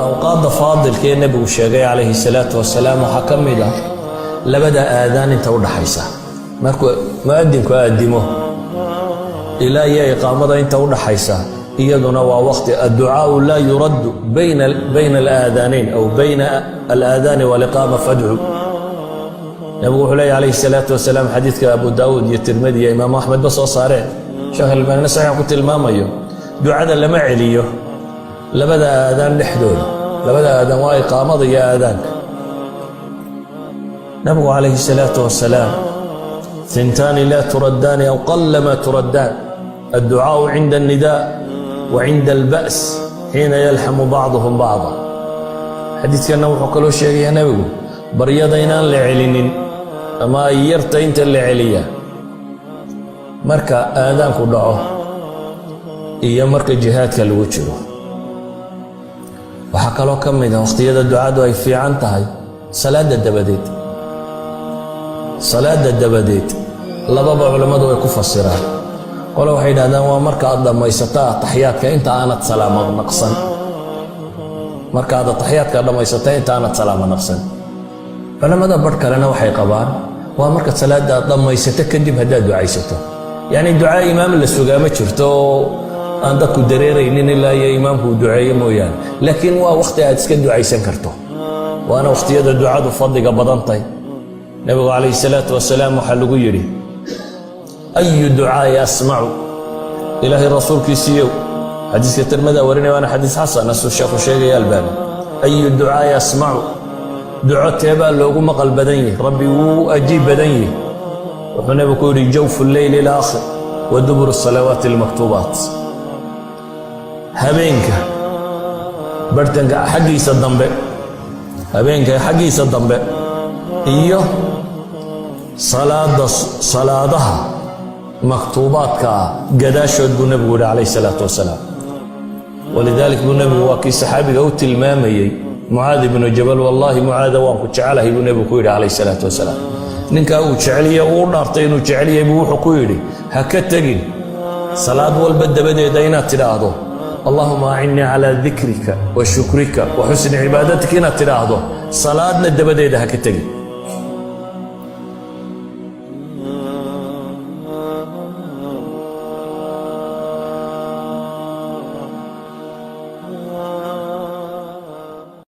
Awqaadda faadilka ee Nebigu sheegay calayhi salaatu wasalaam waxaa ka mid ah labada aadaan inta u dhaxaysa. Markuu mu'adinku aadimo ilaa iyo iqaamada inta u dhaxaysa, iyaduna waa waqti الدعاء لا يرد bayna الآذانين أو بين الآذان والإقامة فادعوا. Nebigu wuxuu leeya calayhi salaatu wasalaam, xadiidka Abu Daawuud iyo Tirmidi iyo Imaamu Axmed ba soo saareen, Sheekh Albaanina saxiix ku tilmaamayo, ducada lama celiyo labada aadaan dhexdooda. Labada aadaan waa iqaamada iyo aadaanka. Nabigu calayhi salaatu wasalaam: ثنتان لا تردان أو قلما تردان، الدعاء عند النداء وعند البأس حين يلحم بعضهم بعضا. Xadiidkanna wuxuu kaloo sheegayaa nebigu baryada inaan la celinin ama ay yarta inta la celiyaa marka aadaanku dhaco iyo marka jihaadka lagu jiro. Waxaa kaloo ka mid ah wakhtiyada ducadu ay fiican tahay salaadda dabadeed. Salaadda dabadeed lababa culammadu way ku fasiraan. Qole waxay yidhahdaan waa marka aad dhammaysato ataxyaadka inta aanad salaamo naqsan, marka aad ataxyaadka dhammaysata inta aanad salaamo naqsan. Culammada barh kalena waxay qabaan waa marka salaadda aad dhammaysato kadib haddaad ducaysato. Yacni ducaa imaam la sugaa ma jirto oo aan dadku dareeraynin ilaa iyo imaamku uu duceeyo mooyaane, laakiin waa wakhti aad iska ducaysan karto, waana wakhtiyada ducadu fadliga badantahay. Nebigu calayhi salaatu wasalaam waxaa lagu yidhi: أي الدعاء أسمع? Ilaahay rasuulkiisiiyow, xadiiska Tirmida warinaya, waana xadiis xasan asuu sheekhu sheegaya Albaani. أي الدعاء أسمع? Duco teebaa loogu maqal badan yihi, Rabbi wuu ajiib badan yihi? Wuxuu nebigu ku yidhi: جوف الليل الآخر ودبر الصلوات المكتوبات. Habeenka bartanka xaggiisa dambe, habeenka xaggiisa dambe iyo salaada, salaadaha maktuubaadka ah gadaashood, buu nebigu yihi calayh salaatu wasalaam. ولذلك buu nebigu waa kii saxaabiga u tilmaamayey, Mucaad ibnu Jabal: "Wallaahi Mucaada, waan ku jecelahay," buu nebigu ku yidhi calayh salaatu wasalaam. Ninkaa uu jeceliye, uu u dhaartay inuu jecelyahay, buu wuxuu ku yidhi: "Ha ka tegin salaad walba dabadeeda inaad tidhaahdo: اللهم أعني على ذكرك وشكرك وحسن عبادتك. Inaad tidhaahdo salaadna dabadeeda ha ka tegin."